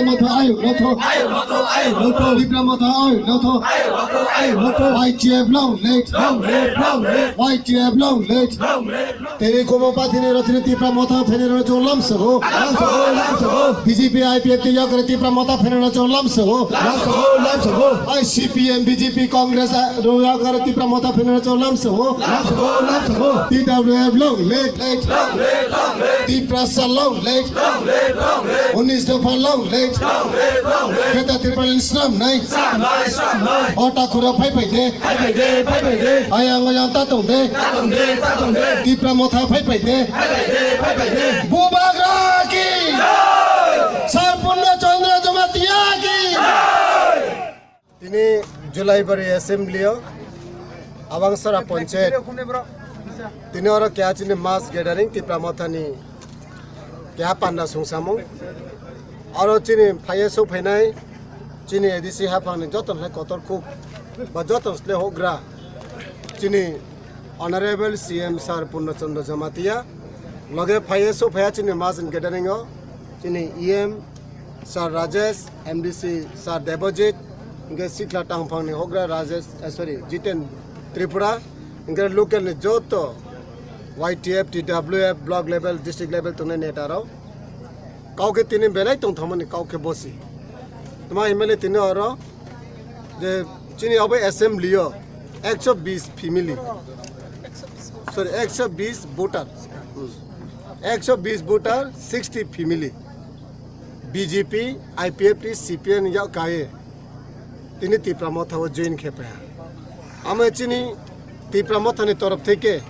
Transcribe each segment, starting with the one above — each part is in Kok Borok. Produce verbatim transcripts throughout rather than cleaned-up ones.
Motha ayuk no tho. Ayuk no tho, ayuk no tho. Tipra Motha ayuk no tho. Ayuk no tho, ayuk no tho. Y T F long live. Long live, long live. Y T F long live. Long live, long live. Tini komo pathini rotini Tipra Motha phenero chong lamsogo. Lamsogo, lamsogo. B J P I P F T yakre Tipra Motha phenero chong lamsogo. Lamsogo, lamsogo. I C P M, B J P, Congress, ah, ro yakre Tipra Motha phenero chong lamsogo. Lamsogo, lamsogo. T W F long live. Long live, long live. Tiprasa long live. Long live, long live. Unis dopha long live. Long live, long live. Greater Tipraland swnamnai. Swnamnai, swnamnai. O takhura phai phai de. Phai phai de, phai phai de. Ayang ayang ta tong de. Ta tong de, ta tong de. Tipra Motha phai phai de. Phai phai de, phai phai de. Bubagra ki. Jai. Sar Purna Chandra Jamatia ki. Jai. Tini Julaibari Assembly o Abangsara Panchayat. Tini oro keha chini mass gathering Tipra Mothani keha panda sungsamung. Aro chini phaiye sophainai chini A D C haphangni joto slai kotor kuk ba joto slai hogra chini Honorable C M Sir Purna Chandra Jamatia. Loge phaiye sophaiya chini mass gathering o chini E M Sir Rajesh, M D C Sir Debojit, hingke Sikla Tangphangni hogra Rajesh, eh, sorry, Jiten Tripura, hingke local ni joto Y T F, T W F, block level, district level tongnai neta rok. Kau khe tini belai tongthokmani kau khe bosi. Tma himani tini oro je chini obo assembly o ekso bis family. Sorry, ekso bis voter. Hmm. Ekso bis voter, sixty family. B J P, I P F T, C P M yak kaye. Tini Tipra Motha o join khe paiha. Amo chini Tipra Motha ni torof theke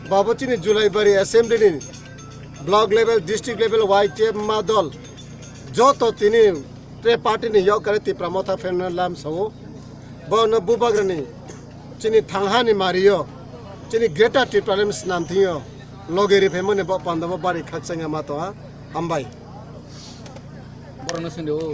babo chini Julaibari Assembly ni block level, district level, Y T F ma dol joto tini tre party ni yok kare Tipra Motha phenna lam sao. Bo no bubagra ni chini thangha ni mario chini Greater Tipraland swnam thing yo loge ri phaimani bo panda bo bari khakchang ya ma to ha. Hambai. Borok no sindi o.